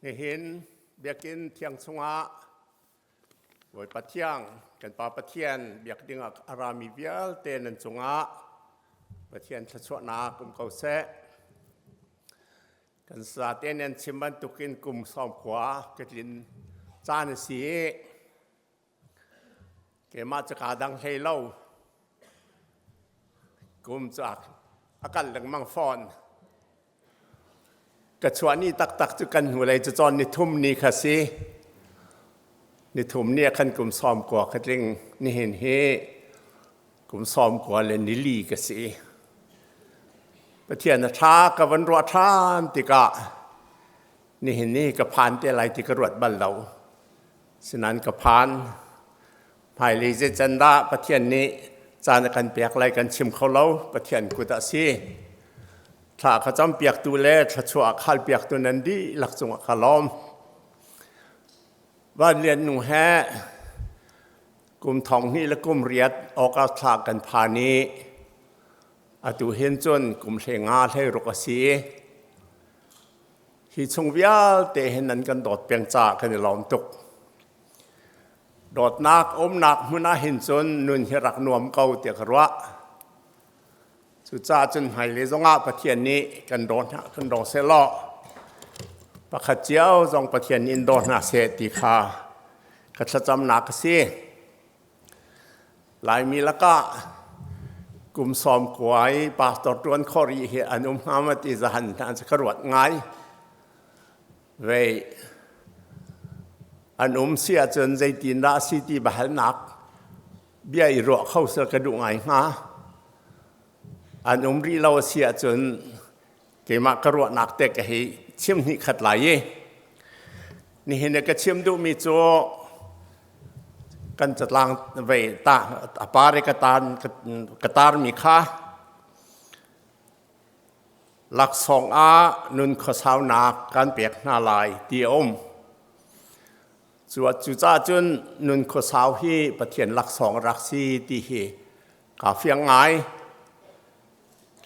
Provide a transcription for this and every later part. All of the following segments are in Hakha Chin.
Nihin biakinn thiang chungah Bawipa thiang kan Pa Pathian biak dingah a rami vialte nan cungah Pathian thluachuahnak um ko seh. Kan sate nan chim bantukin kum sawm khua ka tlin caan a si i keimah cu kaa dang hlei lo. Kum cu a kal lengmang fawn. Ka chuah ni taktak cu kan hnulei cu cawn nithum ni kha si. Nithum ni ah khan kum sawm kua ka tling. Nihin hi kum sawm kua le nili ka si. Pathian a ṭha ka van ruah ṭhan tikah nihin ni ka phan te lai ti ka ruat bal lo. Sinain ka phan. Hmailei zeican dah Pathian nih caan a kan pek lai kan chim kho lo. Pathian kut ah si. Thla ka campiaktu le thluachuah a khalpiaktu nan dihlak cungah ka lawm. Van Lian Nu he kum thong hnih le kum riat August thla kan phan i atu hin cun kum hlei nga hlei ruk a si. Hi chung vialte hin nan kan dawt peng caah kan i lawm tuk. Dawtnak umnak hmun ah hin cun nun hi rak nuam ko tiah ka ruah. Cucaah cun hmailei zongah Pathian nih kan daw hna kan daw sehlaw pakhat cio zong Pathian nih in daw hna seh ti kha ka thlacamnak a si. Laimi lakah kum sawm kua i pastor ṭuan khawh rih hi an um hnga ma ti zahan hna cu ka ruat ngai. Vei an um si ahcun zeitin dah a si ti biahalnak bia i ruah kho sel ka duh ngai hnga. An um rih lo a si ahcun keimah ka ruahnak te ka hei chim hnih khat lai i nihin i ka chim duhmi cu kan catlang vei ta a par i ka tan ka tarmi kha laksawng ah nun khuasaunak kan pek hna lai ti a um. Cucaah cun nun khuasau hi Pathian laksawng rak si ti hi kaa fiang ngai.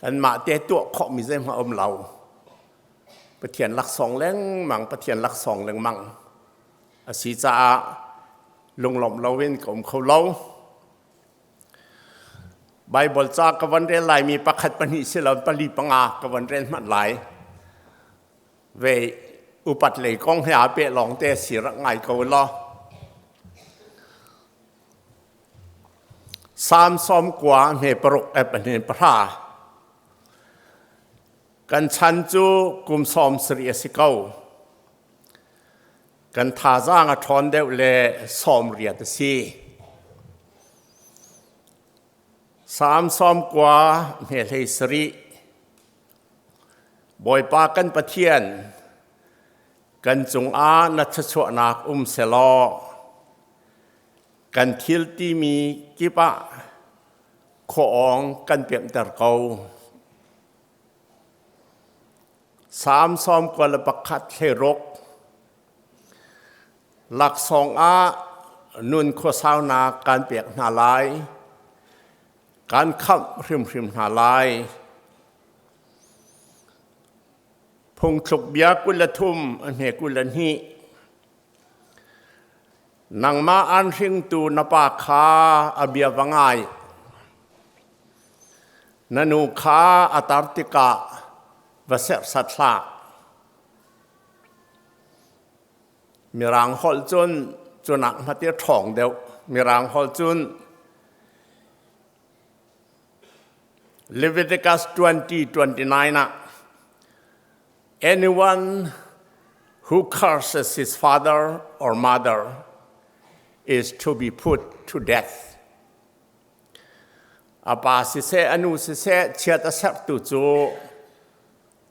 Kanmah te tuah khawhmi zeihmanh a um lo. Pathian laksawng lengmang, Pathian laksawng lengmang a si caah lunglawmh loin ka um kho lo. Baibal ca ka van rel laimi pakhat pahnih si lo pali panga ka van rel hmanh lai. Ve upat lei kong he aa peh lawng te si rak ngai ko law. Salm sawm kua hme paruk ep hne pahra. Kan chan cu kum sawm sarih a si ko. Kan thazaang a ṭhawn deuh le sawm riat a si. Salm sawm kua hme hlei sarih. Bawipa kan Pathian, kan cungah na thluachuahnak um sehlaw kan thil timi kip ah khuaawng kan pemhter ko. Salm sawm kua le pakhat hleiruk laksawng ah nun khuasaunak kan pek hna lai. Kan khamh hrimhrim hna lai. Phungthluk bia 23 a hme 22 Nangmah an hringtu na pa kha a bia va ngai. Na nu kha a tar tikah va serhsat hlah. Mirang holh cun cunak hmati ṭhawng deuh. Mirang holh cun Leviticus 20:29 ah anyone who curses his father or mother is to be put to death. A pa siseh a nu siseh chiat a sertu cu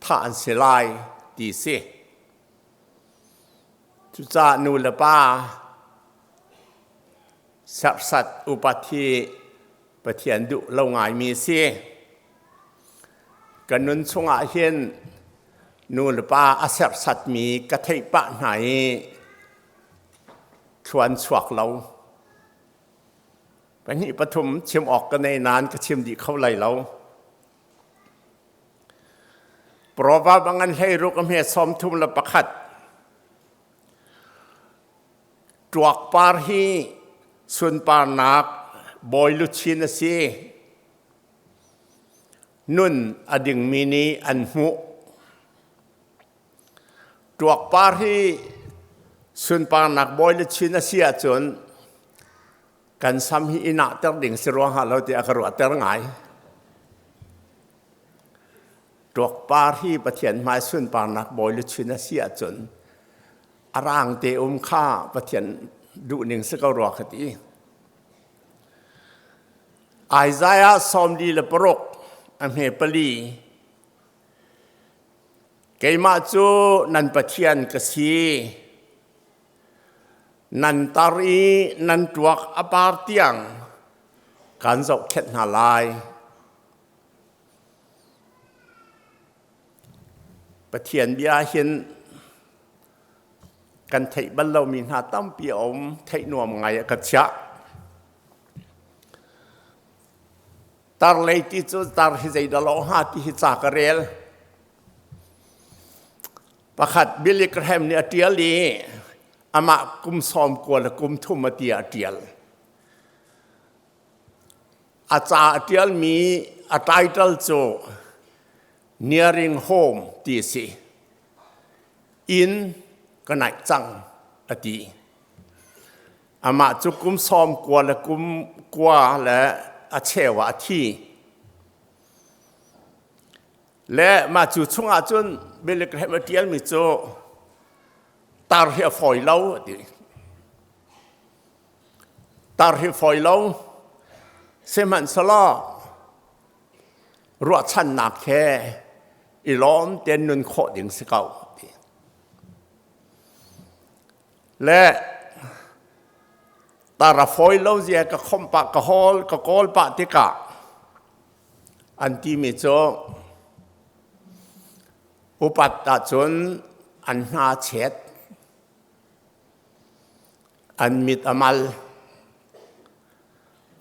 thah an si lai ti si. Cucaah nu le pa serhsat upat hi Pathian duh lo ngaimi a si. Kan nun chungah hin nu le pa a serhsatmi ka theih pah hna i thluan chuak lo. Pahnih pathum chim awk ka nei nain ka chim dih kho lai lo. Proverb a ngan hlei ruk a hme sawm thum le pakhat. Ṭuakpar hi sunparnak bawi luchin a si. Nun a dingmi nih an hmuh. Ṭuakpar hi sunparnak bawi luchin a si ahcun kan sam hi i nahter ding si rua hnga lo tiah ka ruahter ngai. Ṭuakpar hi Pathian hmai sunparnak bawi luchin a si ahcun a rang te um kha Pathian duhning si ko rua ka ti. Isaiah 46 a hme pali Keimah cu nan Pathian ka si. Nan tar i nan tuak a par tiang kan zohkhenh hna lai. Pathian bia hin kan theih bal lomi hna tampi a um, theih nuam ngai a ka chiah. Tar lei ti cu tar hi zeidah lo hnga ti hi ca ka rel. Pakhat Billy Graham nih a ṭial i amah kum 90 le kum thum a ti ah a ṭial. A ca a ṭialmi a title cu Nearing Home ti a si. Inn ka naih cang a ti. Amah cu kum 90 le kum kua le a cheu ah a thi. Le mah cu chungah cun Billy Graham a ṭialmi cu tar hi a fawi lo a ti. Tar hi fawi lo sihmanhsehlaw ruahchannak he i lawm tein nun khawh ding si ko ti. Le tar a fawi lo zia ka khomh pah ka hawl ka kawl pah tikah an timi cu upat ahcun an hna chet An mit a mal.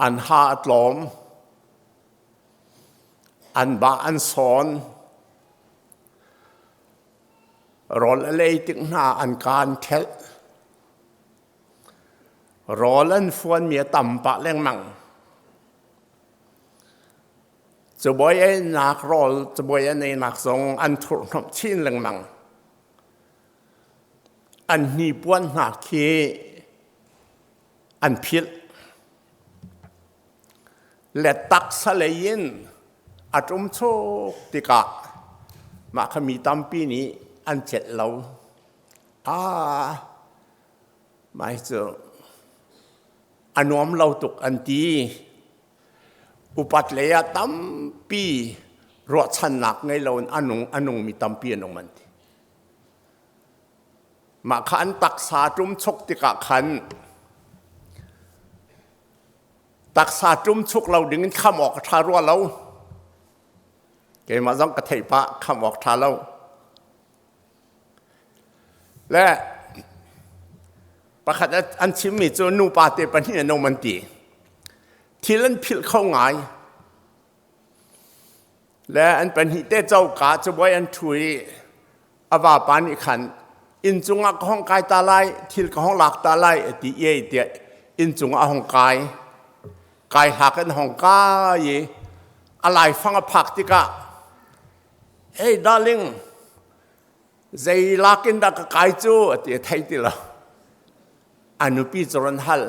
An ha a tlawm. An ba an sawn. Rawl a lei tik hna an kaan thelh. Rawl an fuanmi a tam pah lengmang. Cabuai einak rawl cabuai an einak zong an thurhhnawmh chin lengmang. An hnipuan hna khi an philh. Le taksa lei in a ṭumchuk tikah mah kha mi tampi nih an celh lo. Ah, mah hi cu a nuam lo tuk an ti. Upat lei ah tampi ruahchannak ngei loin a nungmi tampi an um an ti. Mah kha an taksa ṭumchuk tikah khan taksa ṭumchuk lo dingin kham awk a ṭha rua lo. Keimah zong ka theih pah kham awk ṭha lo. Le pakhat an chimmi cu nupa te pahnih an um an ti. Thil an philh kho ngai. Le an pahnih te coka cabuai an ṭhu i a vapa nih khan inn cungah ka hong kai ta lai, thil ka hong lak ta lai a ti iai tiah inn cungah a hong kai. Kai hlak in hong kai i a laifang a phak tikah hey darling zei lak in dah ka kai cu a ti a thei ti lo. A nupi cu ron hal.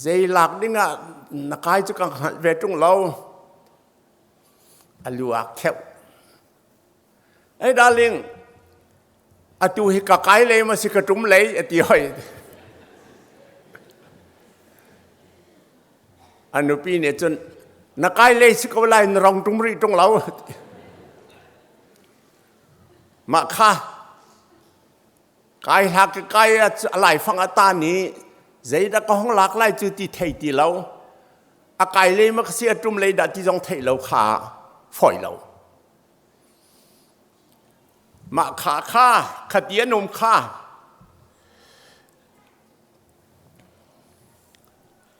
Zei lak ding ah na kai cu ka hngalh ve ṭung lo. A lu ah kheuh. Ei darling, atu hi ka kai lei ma si ka ṭum lei a ti hoi. A nupi nih cun na kai lei si ko lai na rong ṭum rih ṭung lo. Mah kha Kai hla ka kai a laifang a tan i zeidah ka hong lak lai cu ti thei ti lo. A kai lei ma ka si a ṭum lei dah ti zong theih lo kha fawi lo. Mah kha kha khati an um kha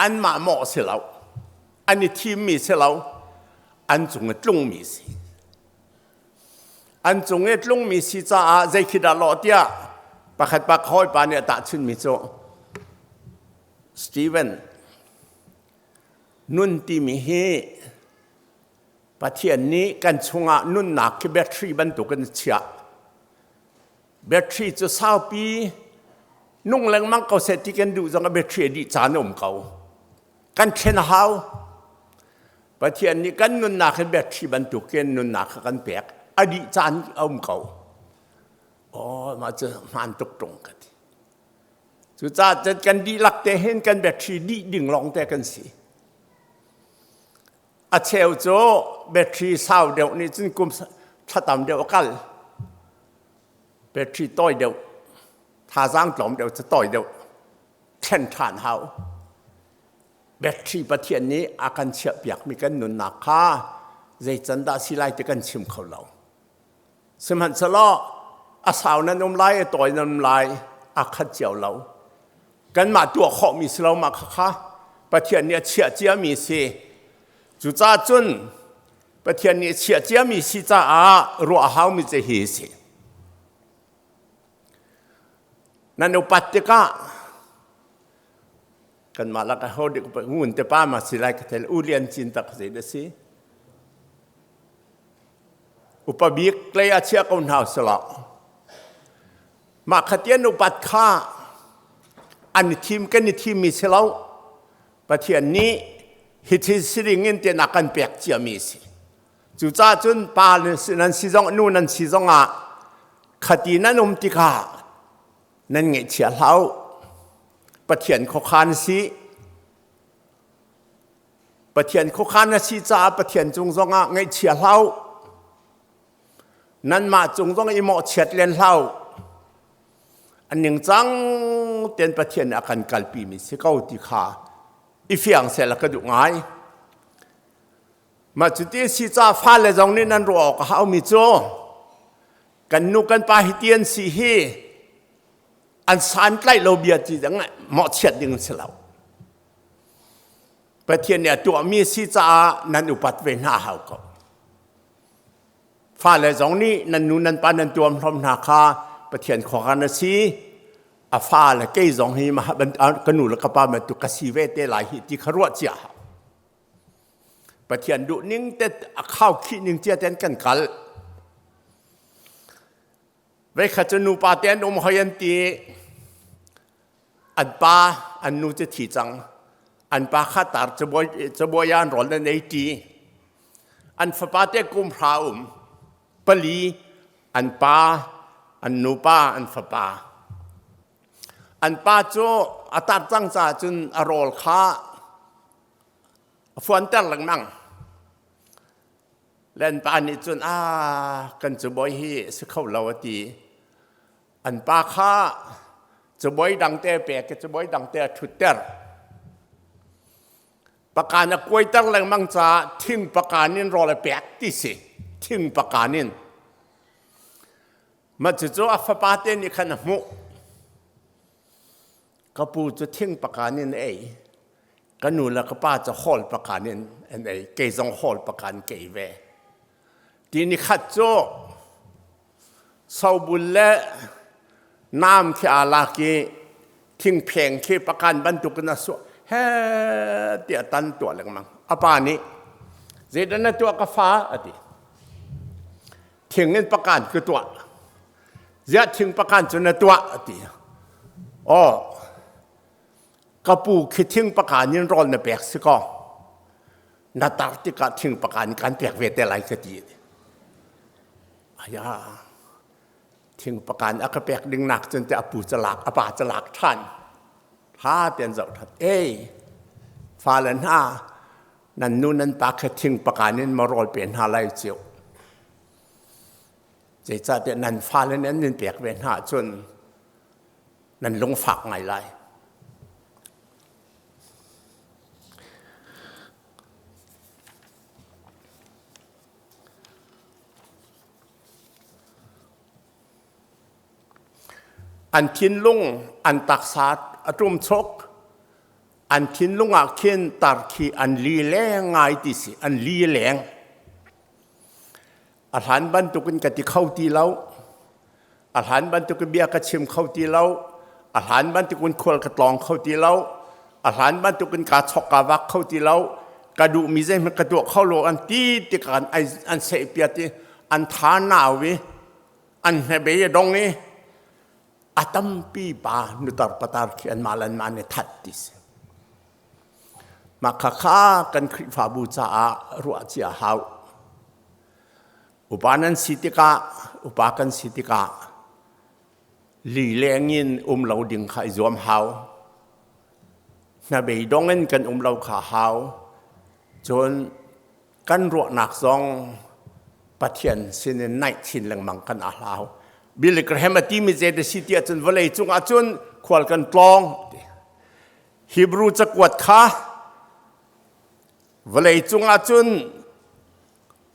anmah mawh si lo an i thimmi si lo an cung i tlungmi si. An cung i tlungmi si caah zei khi dah lawh tiah Pakhat pa hawipa nih a tahchunmi cu Steven nun timi hi Pathian nih kan chungah nunnak khi battery bantukin a chiah. Battery cu saupi nung lengmang ko seh ti kan duh zong a battery a dih caan a um ko. Kan thlen a hau. Pathian nih kan nunnak hi battery bantukin nunnak kha kan pek. A dih caan a um ko. Aw, mah cu hmaan tuk ṭung ka ti. Cucaah cun kan dihlak te hin kan battery dih ding lawng te kan si. A cheu cu battery sau deuh nih cun kum thla tam deuh a kal. Battery tawi deuh, thazaang tlawm deuh cu tawi deuh. Thlen ṭhan hau. Battery Pathian nih a kan chiahpiakmi kan nunnak kha zei can dah si lai ti kan chim kho lo. Sihmanhsehlaw a sau nan um lai, a tawi nan um lai, aa khat cio lo. Kanmah tuah khawhmi si lo mah khakha Pathian nih a chiah ciami si. Cucaah cun Pathian nih a chiah ciami si caah ruah a haumi cu hi a si. Nan upat tikah kanmah lakah ho dik ngun te pa ma si lai ka thel u lian cin tak zei da si. Upa bik lei ah chia ko hna usulaw mah khatian upat kha an i thim kan i thimmi si lo. Pathian nih hi thil si ding in tian a kan pek ciami a si. Cucaah cun pa nan si zong nu nan si zong ah khati nan um tikah nan ngaihchia hlah u. Pathian khuakhan si. Pathian khuakhan a si caah Pathian cung zongah ngaihchia hlah u. Nanmah cung zong i mawhchiat len hlah u. A ningcang tein Pathian nih a kan kalpimi si ko ti kha i fiang seh la ka duh ngai. Mah cuti si caah fale zong nih nan ruah awk a haumi cu kan nu kan pa hi ti an si hi an santlaih lo bia ti dang mawhchiat ding si lo. Pathian nih a tuahmi a si caah nan upat ve hna hau ko. Fale zong nih nan nu nan pa nan tuamhlawm hna kha Pathian khuakhan a si. A fale kei zong hi ka nu le ka pa bantuk ka si ve te lai hi ti kha ruah cia hau. Pathian duh ning te a khau khih ning cia ten kan kal. Veikhat cu nupa te an um hoi an ti. An pa an nu cu thi cang. An pa kha tar cabuai ah an rawl an ei ṭi. An fapa te kum hra um. Pali an pa, an nupa, an fapa. An pa cu a tar cang caah cun a rawl kha a fuanter lengmang. Le an pa nih cun a kan cabuai hi a si kho lo a ti. An pa kha cabuai dangte a pek i cabuai dangte a ṭhutter. Pakan a kuaiter lengmang caah thing pakan in rawl a pek ti si. Thing pakan in. Mah cucu a fapa te nih khan a hmuh. Ka pu cu thing pakan in a ei. Ka nu le ka pa cu hawl pakan in an ei. Kei zong hawl pakan ka ei ve. Ti ni khat cu Sobul le naam khi aa lak i thingpheng khi pakan bantukin a suah he tiah tan tuah lengmang. A pa nih zeidah na tuah ka fa a ti. Thing in pakan ka tuah. Ziah thing pakan cu na tuah a ti. Aw ka pu khi thing pakan in rawl na pek si kaw na tar tikah thing pakan kan pek ve te lai ka ti. Aya thing pakan a ka pek ding nak cun te a pu calak a pa calak than tha ten zoh that ei fale hna nan nu nan pa kha thing pakan in ma rawl pe hna lai chiu zeicahtiah nan fale nih an nin pek ve hna cun nan lungfak ngai lai An thinlung an taksa a ṭumchuk. An thinlung ah khin tar khi an li leng ngai ti si, an li leng. A hlan bantukin ka ti kho ti lo. A hlan bantuk in bia ka chim kho ti lo. A hlan bantuk in khual ka tlawng kho ti lo. A hlan bantuk in kaa chok kaa vak kho ti lo. Ka duhmi zeihmanh ka tuah kho lo an ti tikah an sehpiat i an tha nau i an hnabei a dong i a tampi pa nutar patar khi anmah le anmah an i that ti si. Mah khakha kan Khrihfabu caah ruah cia hau. Upa nan si tikah, upa kan si tikah lileng in um lo ding kha i zuam hau. Hnabeidong in kan um lo kha hau. Cun kan ruahnak zong Pathian sinin naih chin lengmang kan a hlau. Billy Graham a timi zei da si ti ahcun vawlei cung ahcun khual kan tlawng. Hebrew cakuat kha vawlei cung ahcun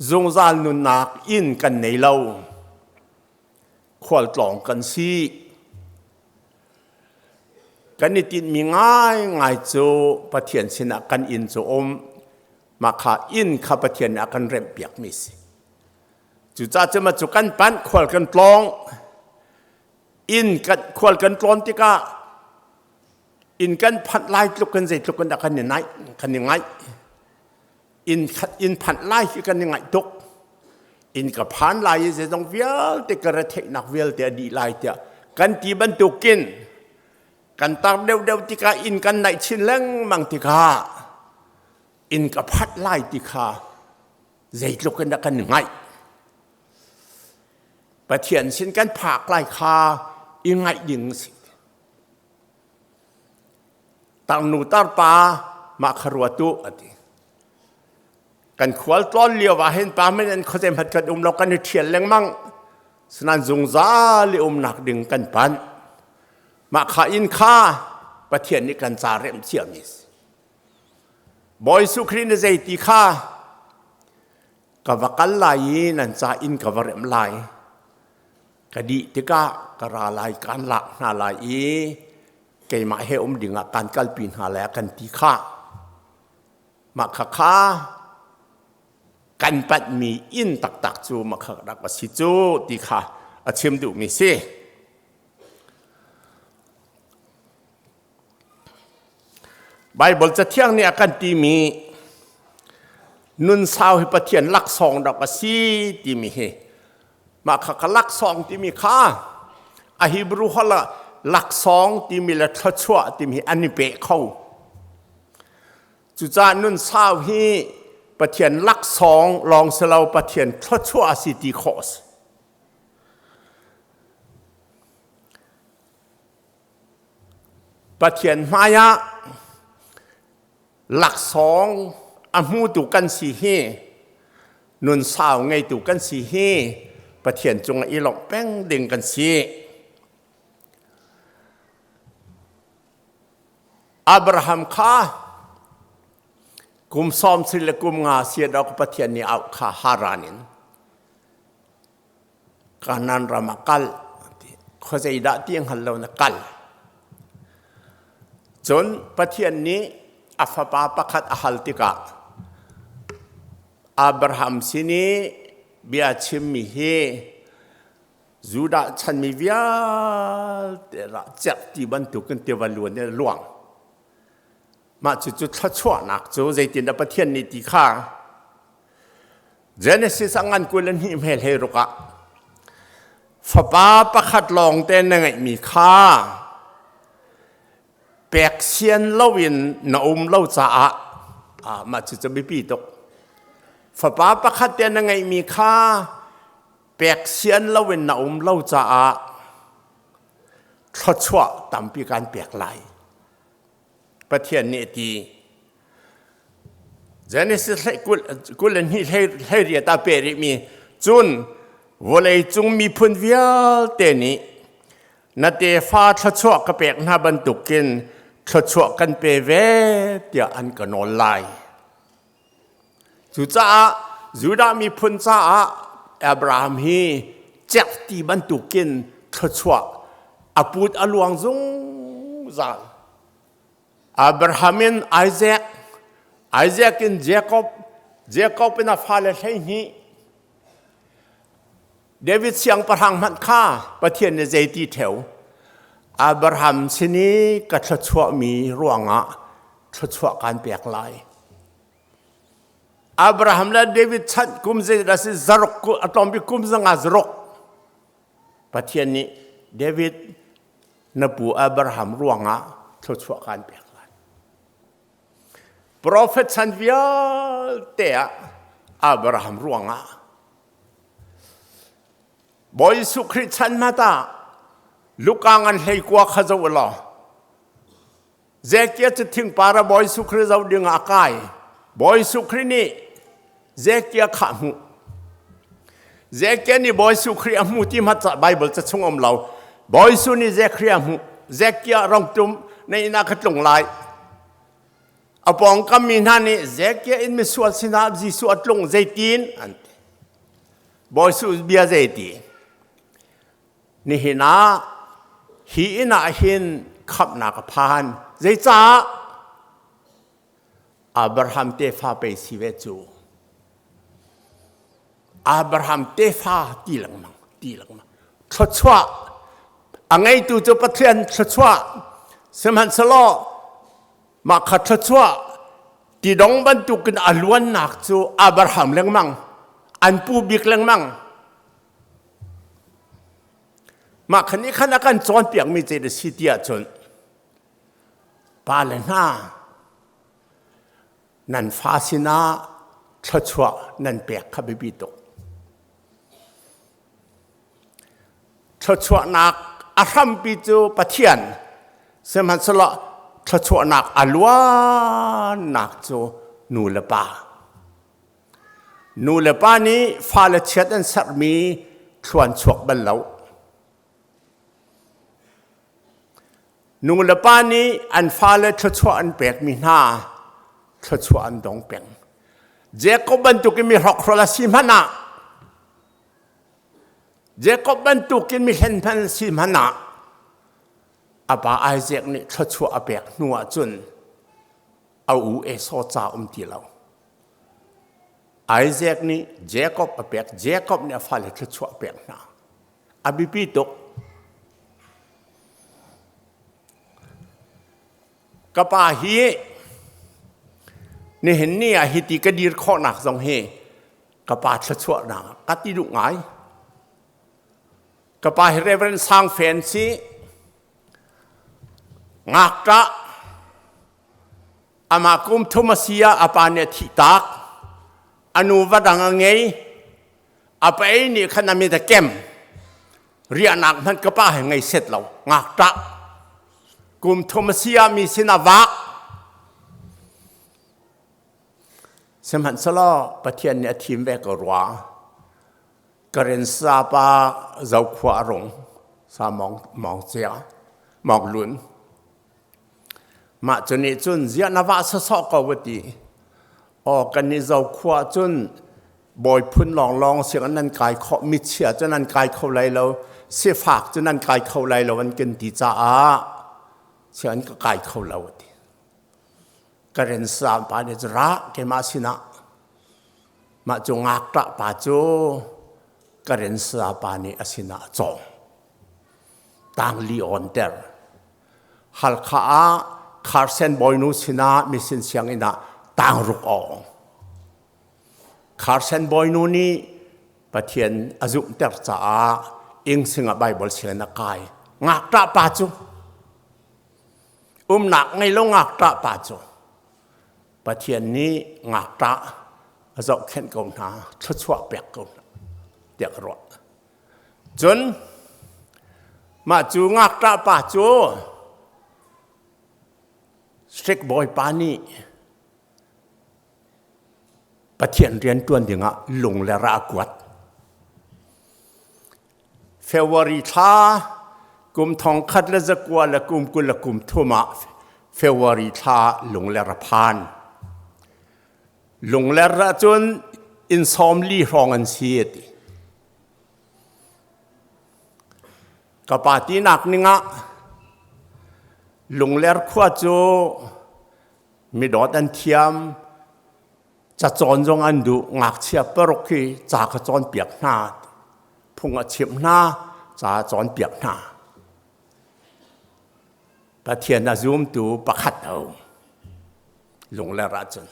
zungzal nunnak inn kan nei lo. Khualtlawng kan si. Kan i tinhmi ngaingai cu Pathian sinah kan inn cu um. Mah kha inn kha Pathian nih a kan remhpiakmi si. Cucaah cu cu kan panh khual kan tlawng. Inn kan khual kan tlawn tikah inn kan phanh lai tluk kan zeitluk in dah kan i naih kan i ngaih. Inn khat inn phanh lai hi kan i ngaih tuk. Inn ka phan lai i zeizong vialte ka retheihnak vialte a dih lai tiah kan ti bantukin kan tar deuhdeuh tikah inn kan naih chin lengmang tikah inn ka phanh lai ti kha zeitluk in dah kan i ngaih. Pathian sin kan phak lai kha i ngaih ding a si. Tarnu tarpa mah kha ruat u a ti. Kan khual tlawn lio ah hin pa men an khuazei hmat kan um lo kan i ṭhial lengmang. Sinan zungzal i umnak ding kan panh. Mah kha inn kha Pathian nih kan ca remh ciami a si. Bawi Jesuh Khrih nih zei ti kha ka va kal lai i nan ca inn ka va remh lai. Ka dih tikah ka ra lai kaan lak hna lai i keimah he um dingah kaan kalpi hna lai a kan ti kha. Mah khakha kan panhmi inn taktak cu mah kha rak a si cu ti kha a chim duhmi si. Baibal Cathiang nih a kan timi nun sau hi Pathian laksawng dok a si timi hi mah kha ka laksawng timi kha a Hebrew holh ah laksawng timi le thluachuah timi hi an i peh kho. Cucaah nun sau hi Pathian laksawng lawng si lo Pathian thluachuah a si ti khawh a si. Pathian hmaiah laksawng a hmutu kan si hi nun sau ngeitu kan si hi Pathian cungah i lawmh peng ding kan si. Abraham kha kum sawm si le kum nga siat awk Pathian nih auh kha Haran in Kanaan ram ah kal khuazei dah ti hngal lo na kal. Cun Pathian nih a fapa pakhat a hal tikah Abraham sin i bia chimmi hi Judah chanmi vialte rah cerhti bantukin tiva luan in a luang. Mah cucu thluachuahnak cu zeitindah Pathian nih ti kha Genesis a ngan 22 hmel he ruk ah fapa pakhat lawng te na ngeihmi kha pek sian loin na um lo caah ah mah cucu biapi tuk fapa pakhat te na ngeihmi kha pek sian loin na um lo caah thluachuah tampi kan pek lai Pathian nih a ti. Genesis 22 18 ah peh rihmi cun vawleicung miphun vialte nih na tefa thluachuah ka pek hna bantukin thluachuah kan pe ve tiah an ka nawl lai. Cucaah Judah miphun caah Abraham hi cerhti bantukin thluachuah a put a luang zungzal. Abraham in Isaac, Isaac in Jacob, Jacob in a fale 12. David siangpahrang hmanh kha Pathian nih zeiti ṭheo Abraham sin i ka thluachuahmi ruangah thluachuah kaan pek lai. Abraham le David chan kum zeidah si zaruk a tlawm bik kum zanga zaruk Pathian nih David na pu Abraham ruangah thluachuah kaan pek lai. Profet chan vialte ah Abraham ruangah Bawi Jesuh Khrih chan hmata Luka ngan hlei kua kha zoh law Zekiah cu thingpar ah Bawi Jesuh Khrih zoh ding ah a kai. Bawi Jesuh Khrih nih Zekiah kha a hmuh. Zekiah nih Bawi Jesuh Khrih a hmu ti hmat Bible ca chung um lo. Bawi Jesuh nih Zekiah a hmuh. Zekiah rong tum na inn ah ka tlung lai. A pawngkam mi hna nih Zekiah in misual sinah Jesuh a tlung zeitin an ti. Bawi Jesuh bia zeiti? Nihin ah hi inn ah hin khamhnak a phan. Zeicah? Abraham tefa pei si ve cu. Abraham tefa ti lengmang, ti lengmang. Thluachuah a ngeitu cu Pathian thluachuah. Sihmanhsehlaw mah kha thluachuah tidong bantukin a luannak cu Abraham lengmang, an pu bik lengmang. Mah khan nih khan a kan cawnpiakmi zei a si ti ahcun pale hna nan fa sinah thluachuah nan pek kha biapi tuk. Thluachuahnak a hrampi cu Pathian sihmanhsehlaw thluachuahnak a luannak cu nu le pa. Nu le pa nih fale chiat an serhmi thluan chuak bal lo. Nu le pa nih an fale thluachuah an pekmi hna thluachuah an dong peng. Jacob bantukin mi hrokhrol a si hmanh ah Jacob bantukin mi hlen hmanh si hmanh ah a pa Isaac nih thluachuah a pek hnu ahcun a u Esau ca um ti lo. Isaac nih Jacob a pek, Jacob nih a fale thluachuah a pek hna. A biapi tuk. Ka pa hi nihin ni ah hiti ka dir khawhnak zong hi ka pa thluachuahnak ka ti duh ngai. Ka pa hi Reverend Sang Fen si ngakṭah Amah kum thum a si ah a pa nih a thihtak. A nu va dang a ngei. A pa ei nih khan a mit a kem. Riahnak hmanh ka pa he ngei set lo. Ngakṭah. Kum thum a si ah mi sin a vak. Sihmanhsehlaw Pathian nih a thim ve ko rua. Karen sapa zokhua a rung sa mong mong cia mong lun Mah cu nih cun ziah na vah sawsawh ko va ti. Aw kan i Zokhua cun bawi phun lawnglawng sianginn nan kai khawh, michia cu nan kai kho lai lo, sifak cu nan kai kho lai lo an kan ti caah sianginn ka kai kho lo a ti. Karen sam pa nih cun ra keimah sinah mah cu ngakṭah pa cu Karen sa pa nih a sinah a cawm. Tangli awnter. Halkha ah Carson bawinu sinah mission sianginn ah tangruk a awng. Carson bawinu nih Pathian a zumhter caah Ingsing ah Bible sianginn a kai. Ngakṭah pa cu umnak ngei lo ngakṭah pa cu Pathian nih ngakṭah a zohkhenh ko hna, thluachuah pek ko hna tiah ka ruah. Cun mah cu ngakṭah pa cu strict bawipa nih Pathian rian ṭuan dingah lung le ra a kuat. February thla kum thong khat le zakua le kum 20 le kum thum ah February thla Lungler a phan. Lungler ah cun inn 40 hrawng an si a ti. Ka pa tinak ningah Lungler khua cu midawt an thiam, cacawn zong an duh, ngakchia paruk hi ca ka cawnpiak hna. Phung a chimh hna, ca a cawnpiak hna. Pathian a zumtu pakhat a um. Lungler ahcun.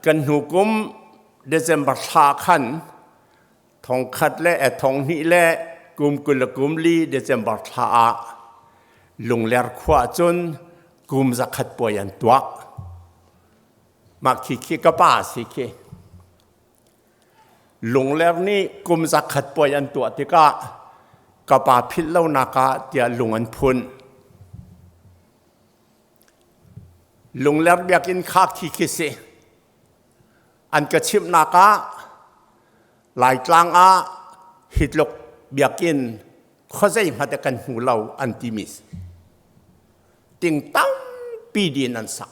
Kan hnu kum December thla khan thongkhat le 20 le kum 24 December thla ah Lungler khua cun kum 100 puai an tuah. Mah khi khi ka pa si khi. Lungler nih kum 100 puai an tuah tikah ka pa philh lonak ah tiah lung an phun. Lungler biakinn kha khi khi si. An ka chimhnak ah Laitlang ah hi tluk biakinn khuazei hmanh kan hmu lo an timi si. Ting tampi din an sak.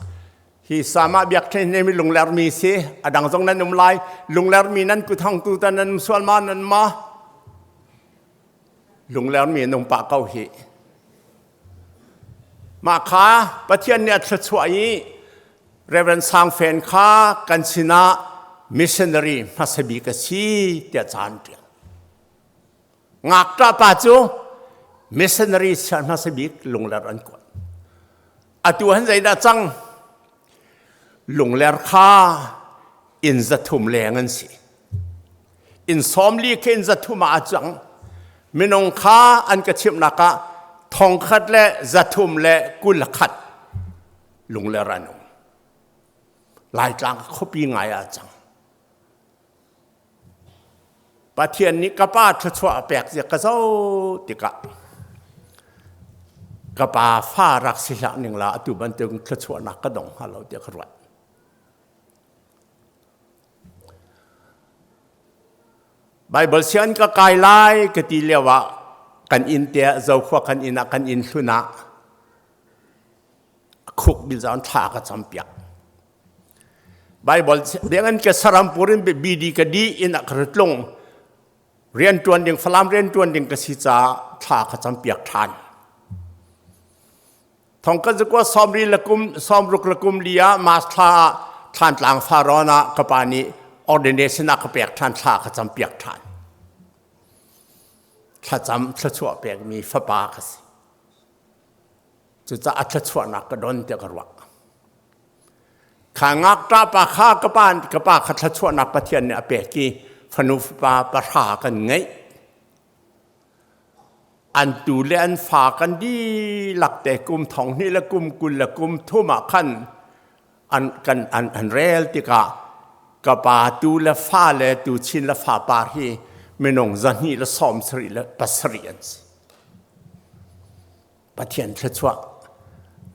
Hi sama biakṭhen ne mi lungler mi si a dang zong nan um lai lungler mi nan kut hong tu tan nan um sual ma nan ma lungler mi an um pah ko hi. Mah kha Pathian nih a thluachuah i Reverend Sang Fen kha kan sinah missionary hmasa bik a si tiah ca an ṭial. Ngakṭah pa cu missionary siar hmasa bik Lungler an kuat. Atu han zeidah cang? Lungler kha inn 300 leng an si. Inn 40 khi inn 300 ah a cang. Minung kha an ka chimhnak ah 1321 Lungler an um. Laitlang khuapi ngai ah a cang. Pathian nih ka pa thluachuah a pek zia ka zoh tikah ka pa fa rak si hlah ning la atu bantuk thluachuahnak ka dong hnga lo tiah ka ruat. Bible sian ka kai lai ka ti lio ah kan inn te ah Zokhua kan inn ah kan inn hlun ah khuk bil zawn thla ka cam piak. Bible deng an ke sarampur in BD ka di in a ka tlung rian tuan ding Falam rian tuan ding ka si ca thla ka cam piak than. Thong ka zakwa 60 la kum 60 la kum lia mas thla thlan tlang faron ah ka pa nih ordination a ka pek than thla ka cam piak than. Thlacam thluachuah pek mi fapa ka si. Cucaah thluachuahnak ka don tiah ka ruah. Kha ngakṭah pa kha ka pa kha thluachuahnak Pathian nih a pek i fanu fapa pahra kan ngeih. An tu le an fa kan dihlak te kum 20 le kum 20 le kum 30 ah khan an kan an, an rel tikah ka pa tu le fa le tu chin le fa par hi minung 277 an si. Pathian thluachuah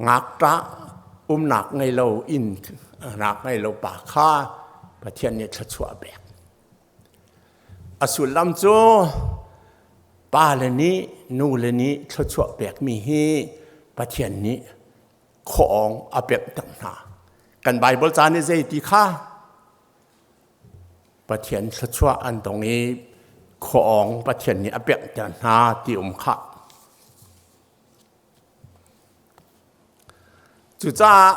ngakṭah umnak ngei lo inn nak ngei lo pa kha Pathian nih thluachuah a pek. A sullam cu pa le nih nu le nih thluachuah pekmi hi Pathian nih khuaawng a pemh tak hna. Kan Bible ca nih zei ti kha Pathian thluachuah an dong i khuaawng Pathian nih a pekter hna ti um khah. Cucaah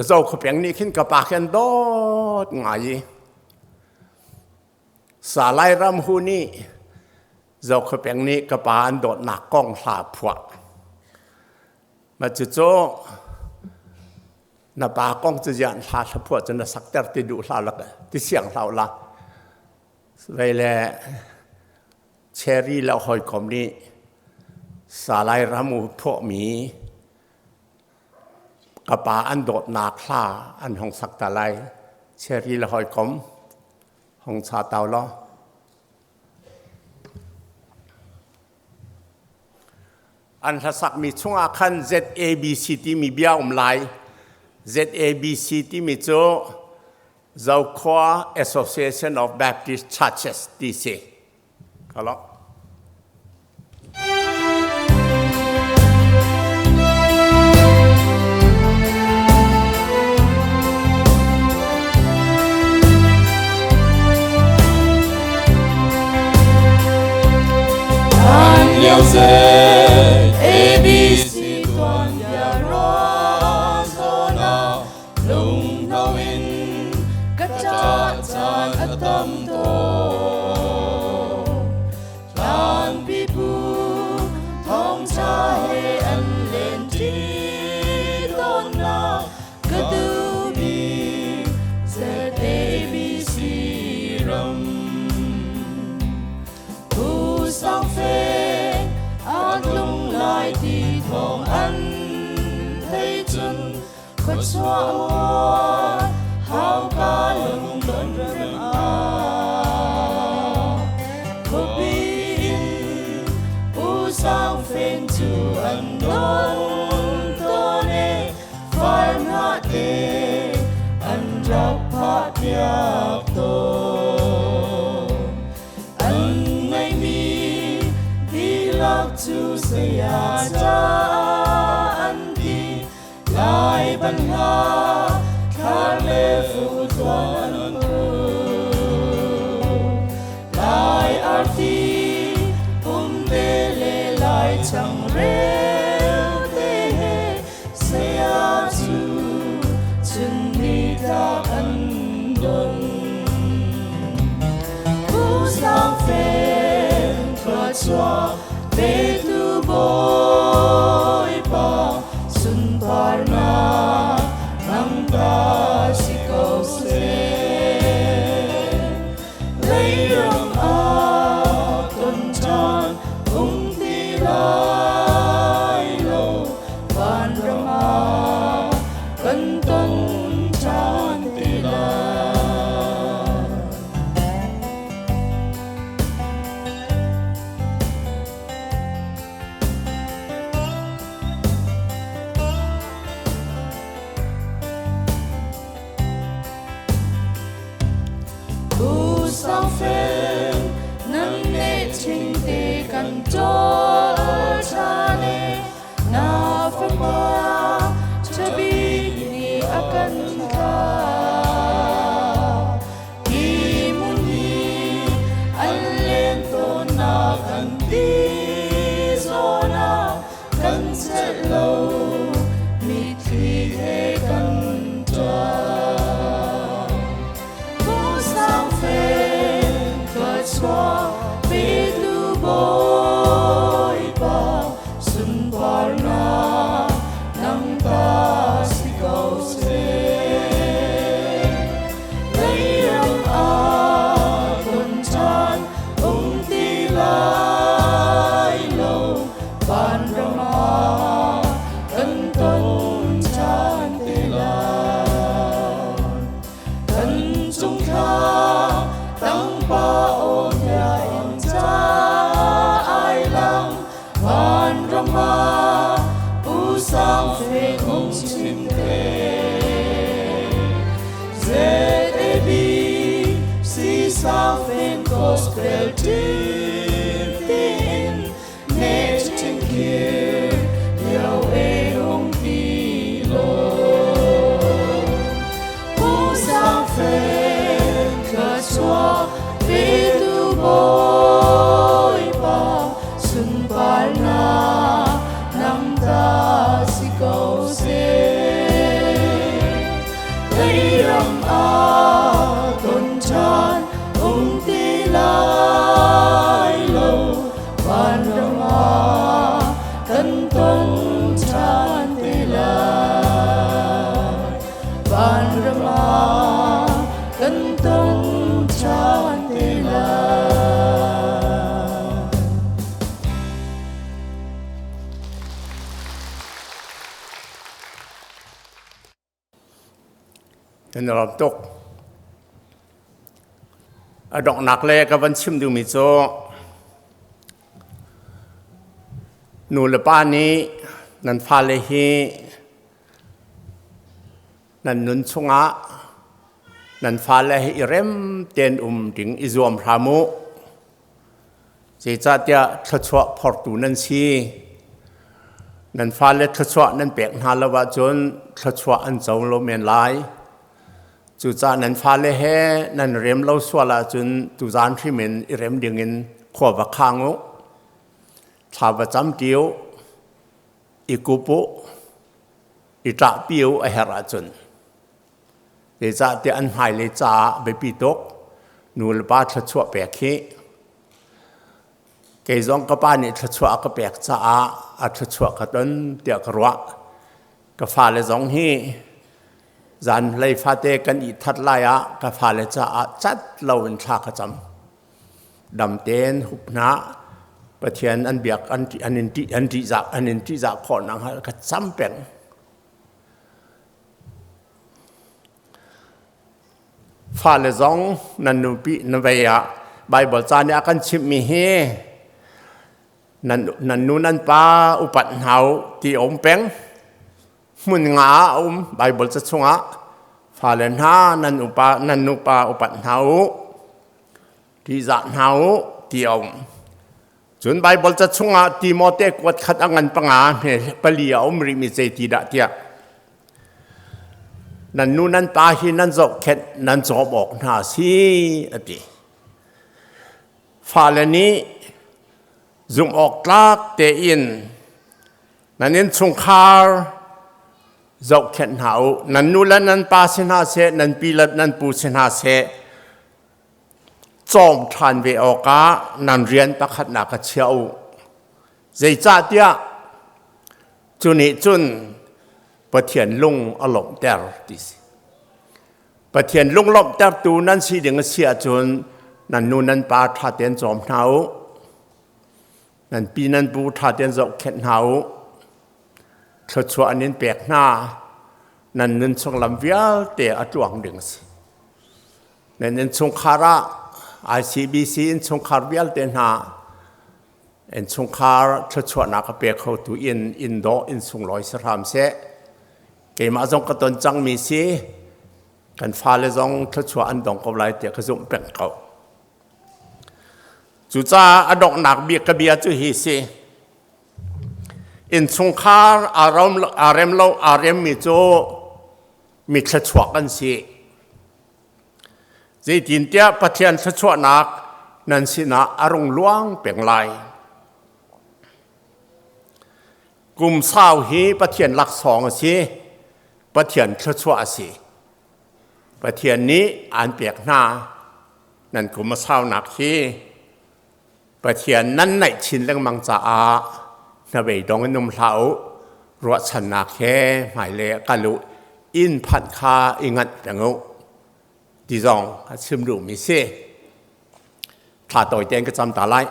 Zokhua nih khin ka pa khi an dawt ngai i Salai Ram Hu nih Zokhua peng nih ka pa an dawtnak kong hla phuah. Mah cucu na pa kong cu ziah hla hla phuah cu na sakter ti duh hlah lak ti siang hlah la vei le cherry le hawikom nih salai ram u phuahmi ka pa an dawtnak hla an hong sak ta lai cherry le hawikom hong cha tau law An hlasakmi chungah khan ZABC timi bia um lai. ZABC timi cu Zokhua Association of Baptist Churches ti si. Hello. ABC tuanbia ruah zawn lung in ka ṭah caan a tam tawn. Thluachuah mual hauka lungdon rem ah khuapi in Pu Sang Fen cu an don tawn e far hna te an rak phah piak tawn. An ngeihmi dihlak cu saya ca an ti lai ban hla thlar le fu tuan an pu lai arti pumte le lai changreu te he saya cu chun ni tlak an don. Pu Sang Fen thluachuah petu Bawipa sunparnak nang ta si ko seh. Leiram ah ton caan um ti lai lo, vanram ah kan ton ṭhan te lai. Pu Sang Fel, nan ne chingte kan ṭawl ṭhan e, na fapa ṭhabik nih a kan thlah. Hi hmun hi an len tawnnak an ti zawn ah kan celh lo, mitthli he kan ṭah. Pu Sang Fel, thluachuah petu Bawipa sunparnak nang ta si ko seh. Leiram ah ton caan um ti lai lo, vanram ah kan ton ṭhan te lai. Kan cungthla tangpa aw bia in ca ai lang, vanram ah Pu Sang Fe kong chim te. ZAB Si Sang Fen Gospel Team tiin ne chingkhir lio e hung ti lo. Pu Sang Fen thluachuah petu Bawipa sunparnak nang ta si ko seh. Leiram ah ton ṭhan um ti lai lo, vanram ah kan ton ṭhan te lai. Vanram ah kan ton ṭhan te lai. Kan i lawm tuk. A donghnak le ka van chim duhmi cu nu le pa nih nan fale hi nan nun chungah nan fale hi i rem tein um ding i zuam hram u. Zeicahtiah thluachuah phortu nan si. Nan fale thluachuah nan pek hna lo ahcun thluachuah an co lo men lai. Cucaah nan fale he nan rem lo sual ahcun tuzaan hrim in i rem dingin khua va khang u. Thla va cam ṭi u. I kup u. I ṭahpi u a herh ahcun. Zeicahtiah an hmailei caah biapi tuk nu le pa thluachuah pek hi kei zong ka pa nih thluachuah a ka pek caah a thluachuah ka ton tiah ka ruah. Ka fale zong hi zanlei fate kan i that lai ah ka fale caah cat loin thla ka cam. Dam tein hup hna Pathian an biak an an in ṭih an ṭihzah an in ṭihzah khawh nakhnga ka cam peng. Fale zong nan nupi na vei ah Bible ca nih a kan chimhmi hi nan nu nan pa upat hna u ti a um peng. Hmun nga ah a um Bible ca chungah fale hna nan upa nan nupa upat hna u ṭihzah hna u ti a um. Cun Baibal ca chungah Timote kuat khat a ngan panga hme pali a um rihmi zei ti dah tiah nan nu nan pa hi nan zohkhenh nan cawm awk hna si a ti. Fale nih zumh awk tlak tein nan innchungkhar zohkhenh hna u. Nan nu le nan pa si hna seh, nan pi le nan pu si hna seh, cawm ṭhan ve awkah nan rian pakhatnak a chia u. Zeicahtiah cu nih cun Pathian lung a lawmhter ti si. Pathian lung lawmhtertu nan si ding a si ahcun nan nu nan pa ṭha tein cawm hna u. Nan pi nan pu ṭha tein zohkhenh hna u. Thluachuah an in pek hna. Nan nun chung lam vialte a tluang ding a si. Nan innchungkhar ah ICBC innchungkhar vialte hna innchungkhar thluachuahnak a pe khotu inn inn dawh inn sunglawi si hram seh. Keimah zong ka ton cangmi si kan fale zong thluachuah an dong ko lai tiah ka zumh peng ko. Cucaah a donghnak bik ka bia cu hi si. Innchungkhar aa rem lo aa remmi cu mi thluachuak an si. Zeitintiah Pathian thluachuahnak nan sinah a rung luang peng lai. Kum sau hi Pathian laksawng a si. Pathian thluachuah a si. Pathian nih aan pek hna. Nan kum a saunak hi Pathian nan naih chin lengmang caah hnabei dong in um hlah u. Ruahchannak he hmailei ah kal u. Inn phanh kha i nganh peng u. Ti zong a chim duhmi si. Thla tawi tein ka cam ta lai.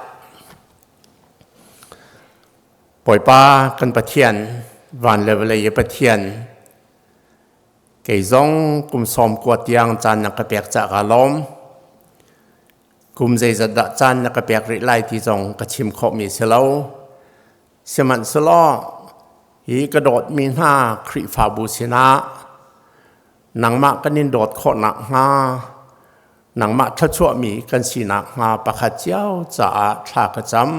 Bawipa kan Pathian, van le vawlei i Pathian, kei zong kum sawm kua tiang caan na ka pek caah kaa lawm. Kum zeizat dah caan na ka pek rih lai ti zong ka chim khawhmi si lo. Sihmanhsehlaw hi ka dawtmi hna Khrihfabu sinah nangmah kan in dawt khawh nakhnga nangmah thluachuahmi kan si nakhnga pakhat cio caah thla ka cam.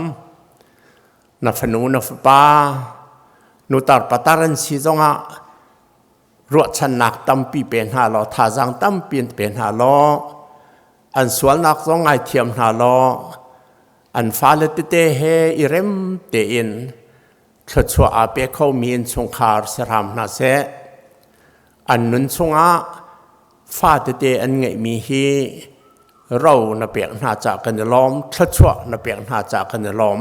Na fanu na fapa nutar patar an si zongah ruahchannak tampi pe hna law thazaang tampi in pe hna law an sualnak zong ngaithiam hna law an fale tete he i rem tein thluachuah aa pe khomi innchungkhar si hram hna seh. An nun chungah fa tete an ngeihmi hi ro na pek hna cah kan i lawm, thluachuah na pek hna cah kan i lawm,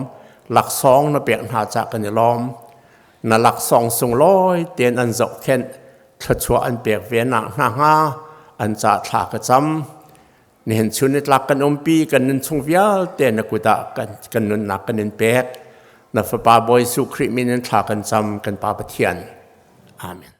laksawng na pek hna cah kan i lawm. Na laksawng sunglawi tein an zohkhenh, thluachuah an pek ve nak hna hnga an ca thla ka cam. Nihin chun nitlak kan umpi kan nun chung vialte na kut ah kan nunnak kan in pek. Na Fapa Bawi Jesuh Khrih min in thla kan cam kan Pa Pathian. Amen.